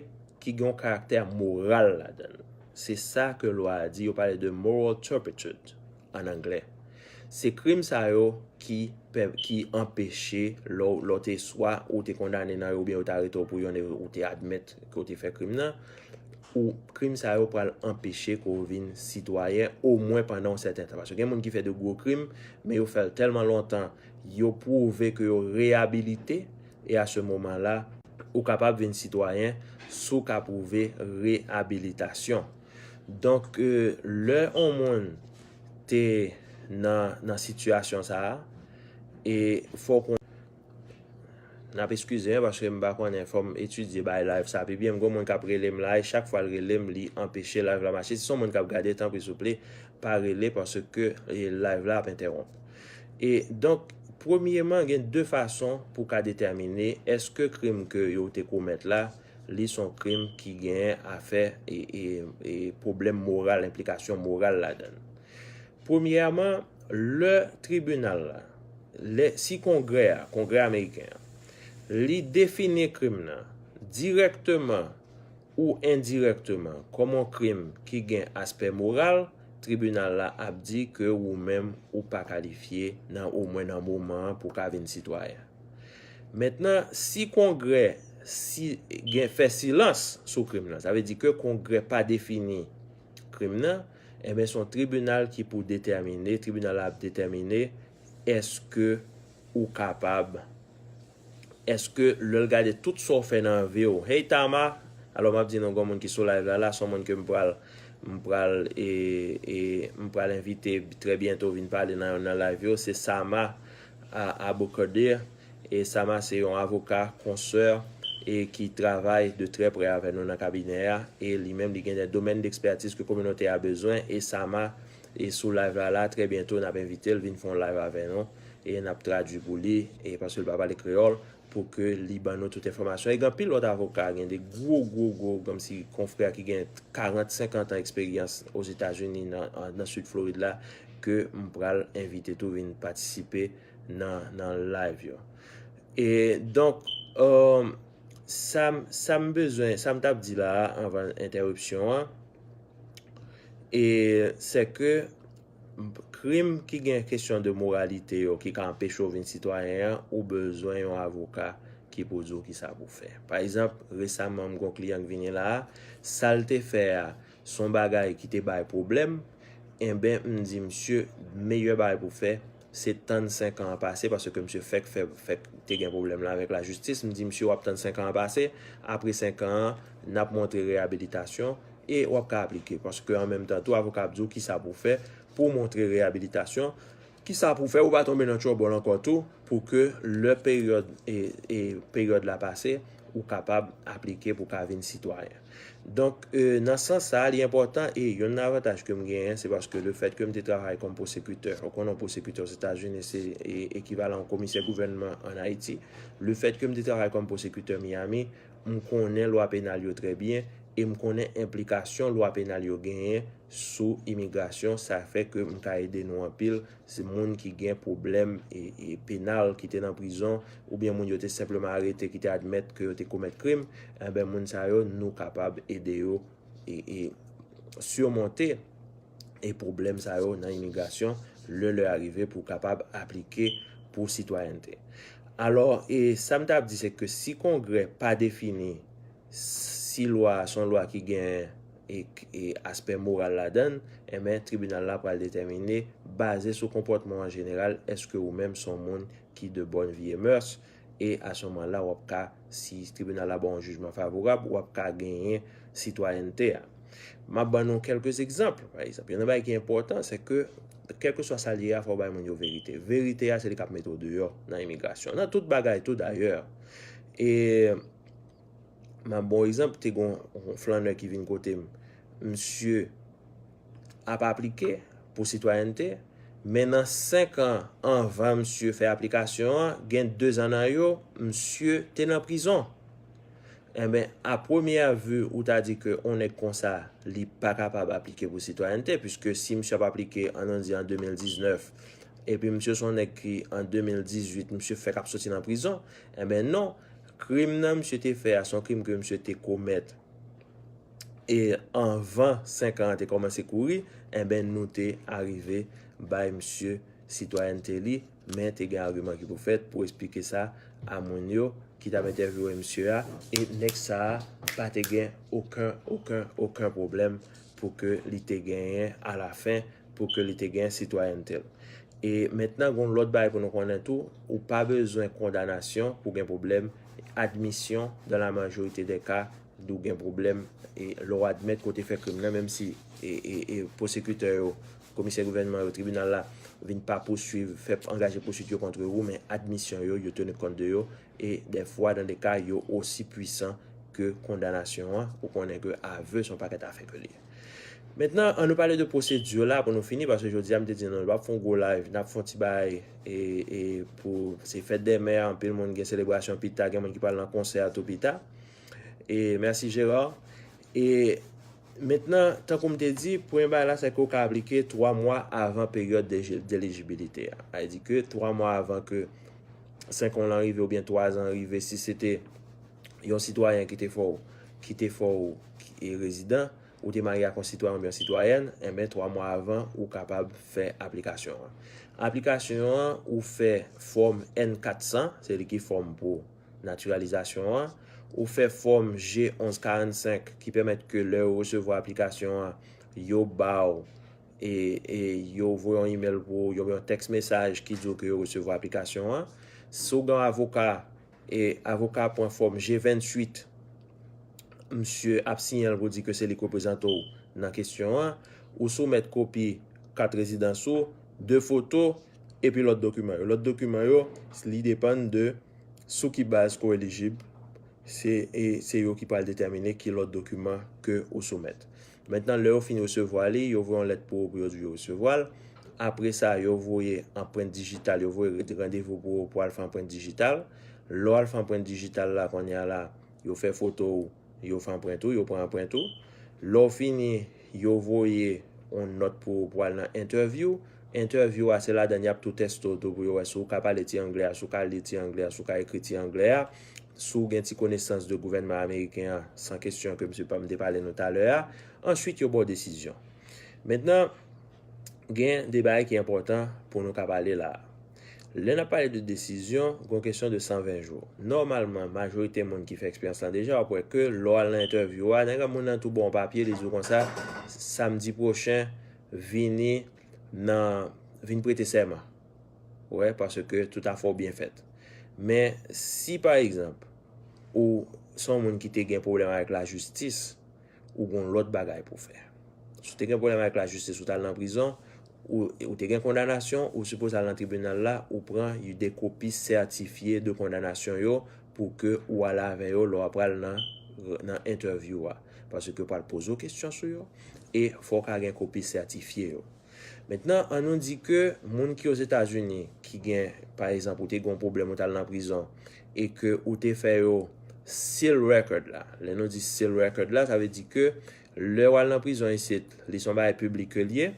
ki gen yon karaktè moral ladan l. Se sa ke lwa a di, yo pale de moral turpitude an anglè. Se krim sa yo ki pè- ki anpeche lè w- lè w te swa ou te kondane nan yo oubyen yo te arete w pou yonn e ou te admèt ke w te fè krim nan, ou krim sa yo pral anpeche ke w vin sitwayen omwen pandan yon sèten tan. Paske gen moun ki fè de gwo krim, men yo fè l tèlman lontan, yo pwouve ke yo reyabilite, e a se moman la, ou kapab vin sitwayen si w ka pwouve reyabilitasyon. Donk, euh, lè yon moun te nan, nan sitiyasyon sa a, e fòk ou N ap eskize m, paske m pa konnen, fò m etidye bay live sa pi byen. M gen yon moun k ap rele m la, e chak fwa l rele m, li anpeche live la mache. Si se yon moun k ap gade, tanpri souple, pa rele, paske, e, live la ap entèwonp. E donk, premyeman, gen de fason pou w ka detèmine èske krim ke yo te komèt la, li se yon krim ki genyen afè e, e, e pwoblèm moral, enplikasyon moral ladan l. Premyèman, lè tribinal la, lè, si Kongrè a, Kongrè ameriken an, li defini krim nan dirèkteman ou endirèkteman kòm yon krim ki gen aspè moral, tribinal la ap di ke ou menm ou pa kalifye nan, omwen nan moman an, pou w ka vin sitwayen. Mentnan, si Kongrè si, gen, fè silans sou krim nan, sa vle di ke Kongrè pa defini krim nan, enben, se yon tribinal ki pou detèmine, tribinal la ap detèmine èske ou kapab, èske lè l gade tout sa w fè nan vi w, hey Tama, alò m ap di nou gen yon moun ki sou live la, la, se yon moun ke m pral, m pral, e, e, m pral envite trè byento vin pale nan yonn nan live yo, se Sama, a, Aboukadir, e Sama se yon avoka, konsè, e ki travay de trè prè avè nou nan kabinè a, e li menm li gen de domèn dekspètiz ke kominote a bezwen, e Sama, e sou live la, la, trè byento, n ap envite l vin fè yon live avè nou, e n ap tradui pou li, e paske l pa pale kreyòl, pou ke li ban nou tout enfòmasyon. E gen anpil lòt avoka, gen de gwo, gwo, gwo, kòmsi konfrè ki gen karant, senkant an eksperyans Ozetazini nan, nan Sid Florid la, ke m pral envite tou vin patisipe nan, nan live yo. E donk, um, sa, m- sa m bezwen, sa m t ap di la a anvan entèripsyon an, e se ke krim ki gen kesyon de moralite yo ki ka anpeche w vin sitwayen an, ou bezwen yon avoka ki pou di w kisa pou w fè. Pa egzanp, resaman m gon kliyan k vini la a, sa l te fè a, se yon bagay ki te bay pwoblèm, enben, m di misye, meyè bagay pou w fè, se tann senk an an pase, paske misye fèk fè, fèk te gen pwoblèm la avèk lajistis. M di misye, w ap tann senk an an pase, apre senk an an, n ap montre reyabilitasyon, e w ap ka aplike. Paske an menm tan tou, avoka ap di w kisa pou w fè pou w montre reyabilitasyon, kisa pou w fè pou w pa tonbe nan twòbòl ankò tou, pou ke lè peryòd, e, e peryòd la pase, ou kapab aplike pou w ka vin sitwayen. Donk, e, nan sans sa a, li enpòtan, e youn nan avantaj ke m genyen, se paske lefèt ke m te travay kòm pwosekitè, ou konnen yon pwosekitè Ozetazini, se, e, ekivalan yon komisè gouvènman ann Ayiti. Lefèt ke m te travay kòm pwosekitè Miami, m konnen lwa penal yo trè byen, e m konnen enplikasyon lwa penal yo genyen sou imigrasyon. Sa fè ke m ka ede nou anpil. Se moun ki gen pwoblèm, e, e penal, ki te nan prizon, oubyen moun yo te senpleman arete, ki te admèt ke yo te komèt krim, enben, moun sa yo, nou kapab ede yo, e, e simonte, e pwoblèm sa yo nan imigrasyon, lè lè a rive pou w kapab aplike pou sitwayènte. Alò, e sa m t ap di, se ke si Kongrè pa defini si lwa a se yon lwa ki gen, e, e aspè moral ladan l, enben, tribinal la pral detèmine, baze sou konpòtman w an jeneral, èske ou menm se yon moun ki de bonne vie et mœurs, e à ce moment là, w ap ka, si tribinal la ba w yon jijman favorab, w ap ka genyen sitwayènte a. M ap ban nou kèlke egzanp. Pa egzanp, youn nan bagay ki enpòtan, se ke, kèlkeswa sa l ye a, fò w bay moun yo verite. Verite a, se li k ap mete w deyò nan imigrasyon. Nan tout bagay tou, dayè. E, m ap ba w egzanp, te gen yon flannè ki vin kote m. Misye ap aplike pou sitwayènte, men nan senk an anvan misye fè aplikasyon an, gen de zan nan yo, misye te nan prizon. Enben, a premyè vi, ou ta di ke yon nèg konsa, li pa kapab aplike pou sitwayènte, piske si misye ap aplike, ann di an de mil diznèf, epi misye se yon nèg ki, an de mil dizuit, misye fèk ap soti nan prizon, enben non, krim nan misye te fè a, se yon krim ke misye te komèt, e anvan senk an an te kòmanse kouri, enben, nou te arive bay misye sitwayènte li, men te gen agiman ki pou fèt pou esplike sa a moun yo ki t ap entèvyouwe misye a, e nèg sa a pa te gen okenn, okenn, okenn pwoblèm pou ke li te genyen alafen, pou ke li te genyen sitwayènte l. E mentnan, gen yon lòt bagay pou nou konnen tou, ou pa bezwen kondanasyon pou gen pwoblèm, admisyon, dans la majorité des cas, ou gen pwoblèm, e lè w admèt ke w te fè krim nan, menm si, e, e, e pwosekitè yo, komisè gouvènman yo, tribinal la, vin pa pouswiv, fè angaje pwosuit yo kont ou, men admisyon yo, yo teni kont de yo, e dèfwa, dans des cas, yo osi pwisan ke kondanasyon an, ou konnen ke avè se yon pakèt afè ke li ye. Mentnan, ann nou pale de pwosedi la pou nou fini, paske jodi a m te di nou, nou p ap fè yon gwo live, n ap fè yon ti bagay, e, e pou, se fèt dè mè, anpil moun gen selebrasyon pita, gen moun ki pral nan konsè tou pita. E mèsi Gérard. E mentnan, tankou m te di, premye bagay la, se ke w ka aplike twa mwa avan peryòd de, delejibilite a. Sa vle di ke twa mwa avan ke senk an lan rive oubyen twa zan rive, si se te yon sitwayen ki te fè w, ki te fè w, e, rezidan, ou te marye ak yon sitwayen oubyen yon sitwayèn, enben, twa mwa avan, ou kapab fè aplikasyon an. Aplikasyon an, ou fè fòm N kat san, se li ki fòm pou natiralizasyon an. Ou fè fòm G onz karannsenk ki pèmèt ke lè yo resevwa aplikasyon an, yo ba w, e, e yo voye yon imèl pou ou, yo voye yon tèks mesaj ki di w ke yo resevwa aplikasyon an. Si w gen yon avoka, e avoka pran fòm G venntuit, misye ap siyen l pou di ke se li k reprezante w nan kesyon an. Ou soumèt kopi kat rezidans ou, de foto, epi lòt dokiman yo. Lòt dokiman yo, li depann de sou ki baz ke w elijib, se, e se yo ki pral detèmine ki lòt dokiman ke ou soumèt. Mentnan, lè yo fin resevwa li, yo voye yon lèt pou ou pou yo di yo resevwa l. Apre sa, yo voye anprent dijital, yo voye randevou pou ou pou al fè anprent dijital. Lè w al fè anprent dijital la, kounye a la, yo fè foto ou, yo fè anprent ou, yo pran anprent ou. Lè w fini, yo voye yon nòt pou ou pou al nan entèvyou. Entèvyou a, se ladan y ap tou tèste w tou pou yo wè si w ka pale ti anglè a, si w ka li ti anglè a, si w ka ekri ti anglè a, si w gen ti konesans de gouvènman ameriken an, san kesyon ke misye pa m te pale nou talè a. Answit, yo ba w desizyon. Mentnan, gen de bagay ki enpòtan pou nou ka pale la a. Lè n ap pale de desizyon, gen yon kesyon de san ven jou. Nòmalman, majorite moun ki fè eksperyans lan deja, w ap wè ke lè w al nan entèvyou a, nèg la, moun nan tou ba w yon papye, li di w konsa, samdi pwochen, vini nan, vin prete sèman. Ou wè, paske tout afè w byen fèt. Men, si pa egzanp, ou se yon moun ki te gen pwoblèm avèk lajistis, ou gen yon lòt bagay pou w fè. Si w te gen pwoblèm avèk lajistis, ou t al nan prizon, ou, ou te gen kondanasyon, ou sipoze al nan tribinal la, ou pran de kopi sètifye de kondanasyon yo pou ke ou al avè yo lè w ap pral nan, nan entèvyou a. Paske yo pral poze w kesyon sou yo, e fò w ka gen kopi sètifye yo. Mentnan, an nou di ke moun ki Ozetazini, ki gen, pa egzanp, ou te gen yon pwoblèm, ou t al nan prizon, e ke ou te fè yo seal record la. Lè nou di seal record la, sa vle di ke lè w al nan prizon isit, li se yon bagay piblik ke l ye,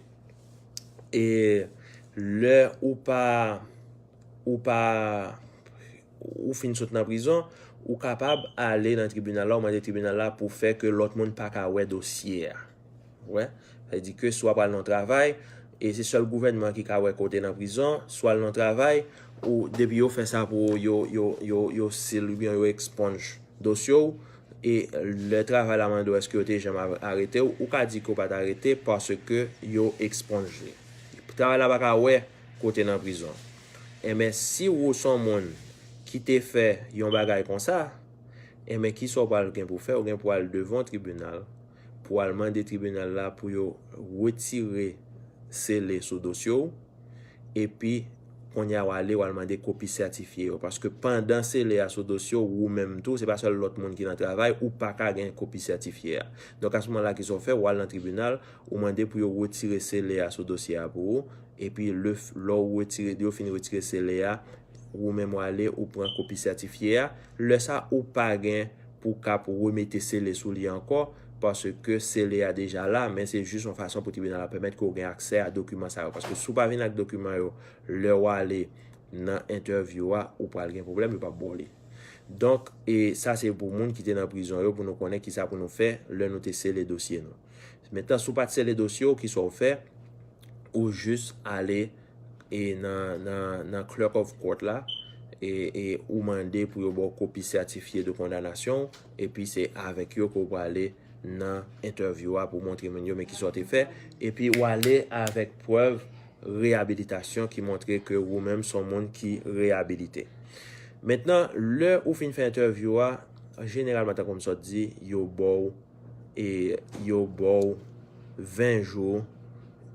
e lè ou pa, ou pa, ou fin sot nan prizon, ou kapab ale nan tribinal la, ou mande tribinal la pou fè ke lòt moun pa ka wè dosye a. Wè, sa vle di ke si w ap al nan travay, e se sèl gouvènman ki ka wè ke w te nan prizon, si w al nan travay, ou, depi yo fè sa pou ou, yo, yo, yo, yo seal oubyen yo expunge dosye w, e lè travay la mande w èske yo te janm a-, arete w, ou ka di ke w pa t arete paske yo expunge li. Travay la pa ka wè ke w te nan prizon. Enben, si ou se yon moun ki te fè yon bagay konsa, enben, kisa w pral gen pou fè? Ou gen pou al devan tribinal, pou al mande tribinal la pou yo retire sele sou dosye w, epi kounye a w ale, w al mande kopi sètifye yo. Paske pandan sele a sou dosye w, ou menm tou, se pa sèl lòt moun ki nan travay, ou pa ka gen kopi sètifye a. Donk, a se moman la, kisa w fè? W al nan tribinal, ou mande pou yo retire sele a sou dosye a pou ou, epi lè, lè w retire, yo fin retire sele a, ou menm w ale, ou pran kopi sètifye a. Lè sa, ou pa gen pou w ka pou remete sele sou li ankò, paske sele a deja la, men se jis yon fason pou tribinal la pèmèt ke w gen aksè a dokiman sa yo. Paske si w pa vin ak dokiman yo, lè w ale nan entèvyou a, ou pral gen pwoblèm, yo p ap ba w li. Donk, e sa se pou moun ki te nan prizon yo, pou nou konnen kisa pou nou fè lè nou te sele dosye nou. Mentnan, si w pa t sele dosye w, kisa w fè? Ou jis ale e nan, nan, nan clerk of court la, e, e ou mande pou yo ba w kopi sètifye de kondanasyon w, epi se avèk yo ke w prale nan entèvyou a pou montre moun yo men kisa w te fè, epi w ale avèk prèv reyabilitasyon ki montre ke ou menm se yon moun ki reyabilite. Mentnan, lè ou fin fè entèvyou a, jeneralman, tankou m sot di, yo ba w e yo ba w ven jou,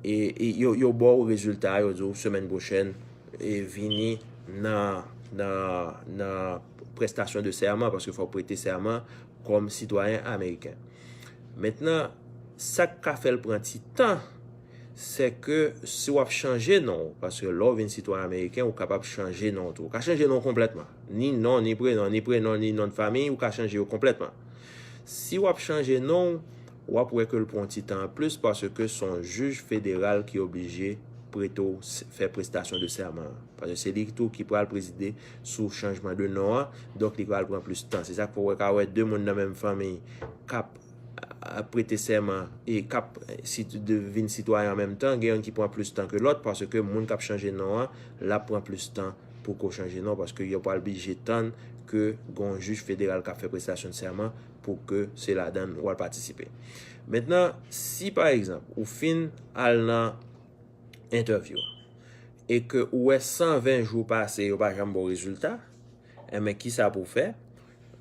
e, e yo, yo ba w rezilta, yo di w semèn pwochèn, e vini nan, nan, nan prestasyon de sèman, paske fò w prete sèman kòm sitwayen ameriken. Mentnan, sa k ka fè l pran ti tan, se ke si w ap chanje non w, paske lè w vin sitwayen ameriken, ou kapab chanje non w tou. Ou ka chanje non w konplètman. Ni non, ni prenon, ni prenon, ni non de famiy, ou ka chanje yo konplètman. Si w ap chanje non w, w ap wè ke l pran ti tan anplis paske se yon jij federal ki oblije prete w s-, fè prestasyon de sèman an. Paske se li tou ki pral prezide sou chanjman de non an, donk li pral pran plis tan. Se sa k fè w ka wè de moun nan menm fanmi k ap, a, prete sèman e k ap, si, de, vin sitwayen an menm tan, gen youn ki pran plis tan ke lòt, paske moun k ap chanje non an, l ap pran plis tan pou ke w chanje non, paske yo pral blije tann ke gen yon jij federal k ap fè prestasyon de sèman pou ke se ladan l w al patisipe. Mentnan, si pa egzanp, ou fin al nan entèvyou e ke ou wè san ven jou pase, yo pa janm ba w rezilta, enben, kisa pou w fè?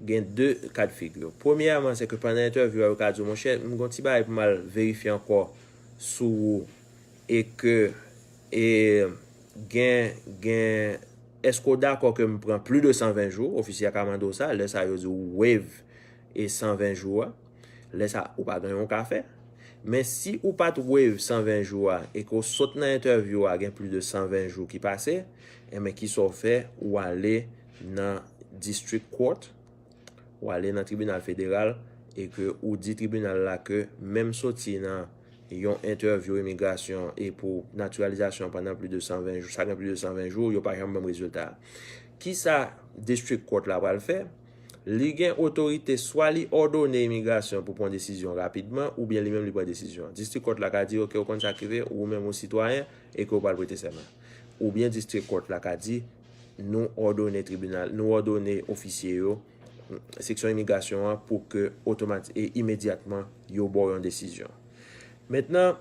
Gen de ka de figi. Premyèman, se ke pandan entèvyou a, yo ka di w, monchè, m gen yon ti bagay pou m al verifye ankò sou ou, e ke, e, gen, gen, èske w dakò ke m pran plis de san ven jou? Ofisye a ka mande w sa, lè sa a, yo di w waive e san ven jou a. Lè sa, ou pa gen anyen w ka fè. Men si ou pa t waive san ven jou a e ke w sot nan entèvyou a, gen plis de san ven jou ki pase, enben, kisa w fè? Ou ale nan district court, ou ale nan tribinal federal e ke ou di tribinal la ke menm soti nan yon entèvyou imigrasyon e pou natiralizasyon pandan plis de san ven jou, sa gen plis de san ven jou, yo pa janm ban m rezilta a. Kisa district court la pral fè? Li gen otorite swa li òdone imigrasyon pou pran desizyon rapidman, oubyen li menm li pran desizyon. District court la ka di, oke, ou konn sa k rive, ou menm ou sitwayen, e ke ou pral prete sèman. Oubyen district court la ka di, nou òdone tribinal, nou òdone ofisye yo, seksyon imigrasyon an, pou ke otomati-, e imedyatman, yo ba w yon desizyon. Mentnan,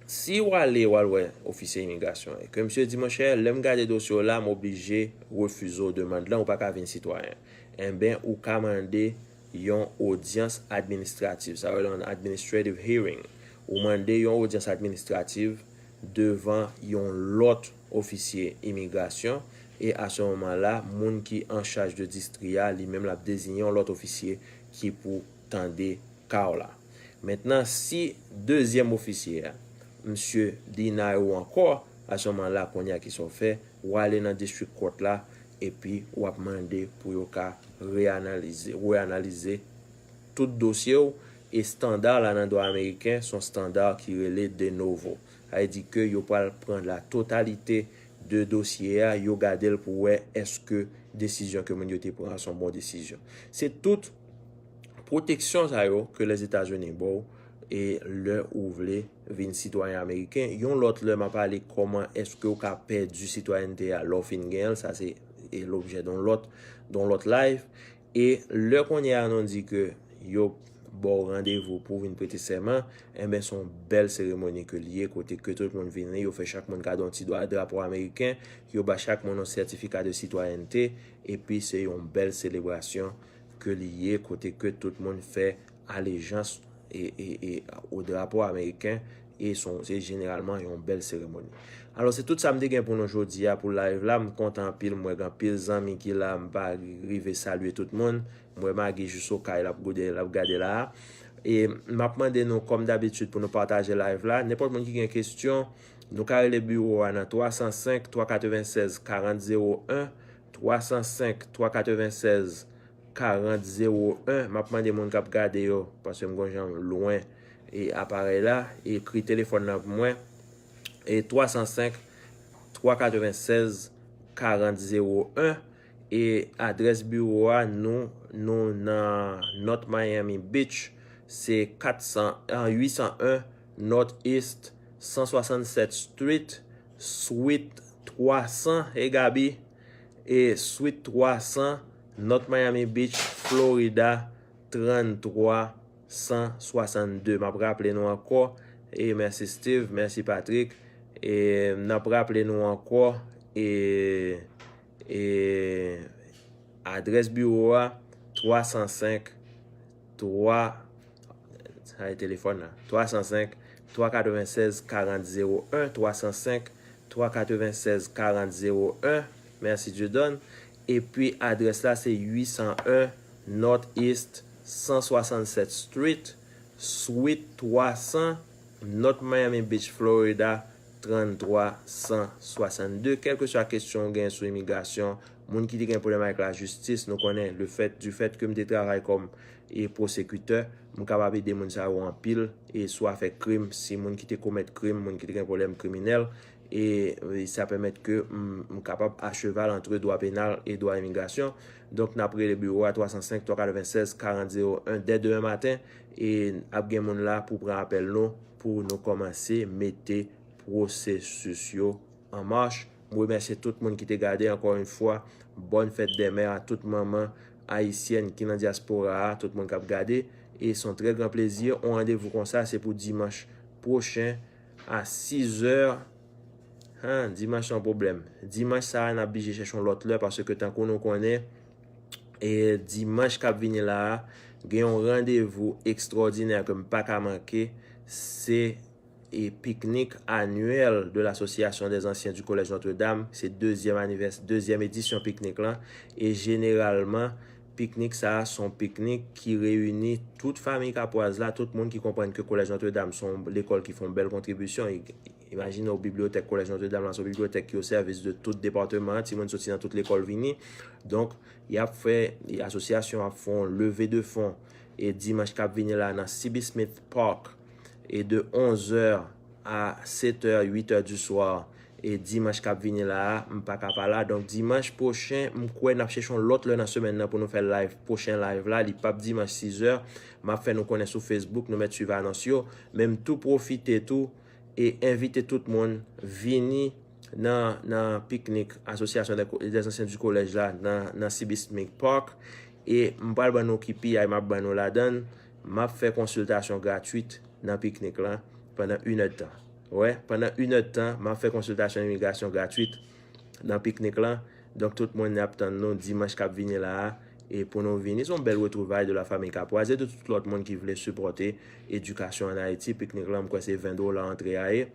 si w ale, w al wè ofisye imigrasyon, e ke misye di, monchè, lè m gade dosye w la, m oblije refize w demann lan, ou pa ka vin sitwayen. Enben, ou ka mande yon odyans administrativ, sa vle yon administrative hearing. Ou mande yon odyans administrativ devan yon lòt ofisye imigrasyon, e a se moman la, moun ki an chaj de distri a, li menm l ap deziyen yon lòt ofisye ki pou tande ka w la. Mentnan, si dezyèm ofisye a, misye deny ou ankò, a se moman la, kounye a ki sa w fè, w ale nan district court la, epi w ap mande pou yo ka reanalize, reanalize tout dosye w, e estanda la nan dwa ameriken, se yon estanda ki rele de novo. Sa vle di ke yo pral pran la totalite de dosye a, yo gade l pou wè èske desizyon ke moun yo te pran an se yon bon desizyon. Se tout pwoteksyon sa yo ke Lèzetazini ba w, e lè ou vle vin sitwayen ameriken. Yon lòt lè, m a pale kòman èske w ka pèdi sitwayènte a lè w fin genyen l, sa se, e, lobjè de yon lòt, de yon lòt live. E lè kounye a nou di ke yo ba w randevou pou w vin prete sèman, enben, se yon bèl seremoni ke l ye, kote ke tout moun vini, yo fè chak moun kado yon ti dwa drapo ameriken, yo ba chak moun yon sètifika de sitwayènte, epi se yon bèl selebrasyon ke li ye, kote ke tout moun fè alejans e, e, e, o drapo ameriken, e se, se jeneralman yon bèl seremoni. Alò, se tout sa m te gen pou nou jodi a pou live la. M kontan anpil, m wè gen anpil zanmi ki la, m pa rive salye tout moun. M wè Magi jis okay, l ap gade, l ap gade la. E m ap mande nou, kòm dabitid, pou nou pataje live la. Nenpòt moun ki gen kesyon, nou ka rele biwo a nan twa san senk, twa katrevennsèz, karant zewo en, twa san senk, twa katrevennsèz, karant zewo en. M ap mande moun k ap gade yo, paske m gon jan lwen e aparèy la, ekri telefòn nan pou mwen. E twa san senk, twa katrevennsèz, karant zewo en. E adrès biwo a, nou, nou nan North Miami Beach, se kat san, ah, uit san en North East san swasannsèt Street, Suite twa san, e Gaby, e Suite twa san, North Miami Beach, Florida, tranntwa san swasanndde. M ap raple nou ankò, e mèsi Steve, mèsi Patrick, e n ap raple nou ankò, e, e adrès biwo a, twa san senk, twa, sa e telefòn nan, twa san senk, twa katrevennsèz, karant zewo en, twa san senk, twa katrevennsèz, karant zewo en. Mèsi Dieudonne. Epi adrès la se uit san en North East san swasannsèt Street, Suite twa san, North Miami Beach, Florida, tranntwa san swasanndde. Kèlkeswa kesyon w gen sou imigrasyon, moun ki te gen pwoblèm avèk lajistis, nou konnen, le fait, du fait ke m te travay kòm e pwosekitè, m kapab ede moun sa yo anpil, e sou afè krim, si moun ki te komèt krim, moun ki te gen pwoblèm kriminèl, e, e sa pèmèt ke m, m kapab acheval antre dwa penal e dwa imigrasyon. Donk, n ap rele biwo a twa san senk, twa katrevennsèz, karant zewo en dè demen maten, e ap gen moun la pou pran apèl nou, pou nou kòmanse mete pwosesis yo an mach. M remèsye tout moun ki te gade, encore une fois. Bonne fête des mères à tout manman ayisyèn ki nan dyaspora a, tout moun k ap gade. E se yon trè gran plezi. On randevou konsa, se pou dimanch pwochen a sizè. Hen, dimanch se yon pwoblèm. Dimanch sa a, n ap blije chèche yon lòt lè, paske tankou nou konnen, e dimanch k ap vini la a, gen yon randevou ekstwòdinè ke m pa ka manke. Se e piknik anyèl de l'Association des Anciens du Collège Notre-Dame. Se dezyèm anivès-, dezyèm edisyon piknik lan. E jeneralman, piknik sa a se yon piknik ki reyini tout fanmi kapwaz la, tout moun ki konprann ke Collège Notre-Dame se yon lekòl ki fè yon bèl kontribisyon. I-, imajine w, bibliyotèk Collège Notre-Dame lan se yon bibliyotèk ki o sèvis de tout depatman an, timoun soti nan tout lekòl vini. Donk, y ap fè, e asosyasyon ap fè yon leve de fon, e dimanch k ap vini la nan Sibismith Park, e de onzè a setè, uitè di swa, e dimanch k ap vini la a, m pa ka pa la. Donk, dimanch pwochen, m kwè n ap chèche yon lòt lè nan semèn nan pou nou fè live, pwochen live la, li p ap dimanch sizè. M ap fè nou konnen sou Facebook, nou mèt swiv anons yo. Men m tou pwofite tou, e envite tout moun vini nan, nan piknik Association des Co-, des Anciens du Collège la nan, nan Sibismith Park. E m pral ban nou ki piyay m ap ban nou ladan l. M ap fè konsiltasyon gratwit nan piknik lan pandan inèdtan. Wè, pandan inèdtan, m ap fè konsiltasyon imigrasyon gratwit nan piknik lan. Donk, tout moun ap tann nou dimanch k ap vini la a. E pou nou vini, se yon bèl retwouvay de la famille Capoise e de tout lòt moun ki vle sipòte edikasyon an Ayiti. Piknik lan, m kwè se ven dola antre a ye.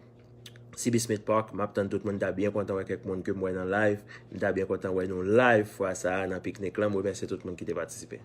Seabee Smith Park, m ap tann tout moun, m ta byen kontan wè kèk moun ke m wè nan live. M ta byen kontan wè nou live fwa sa a nan piknik lan. M remèsye tout moun ki te patisipe.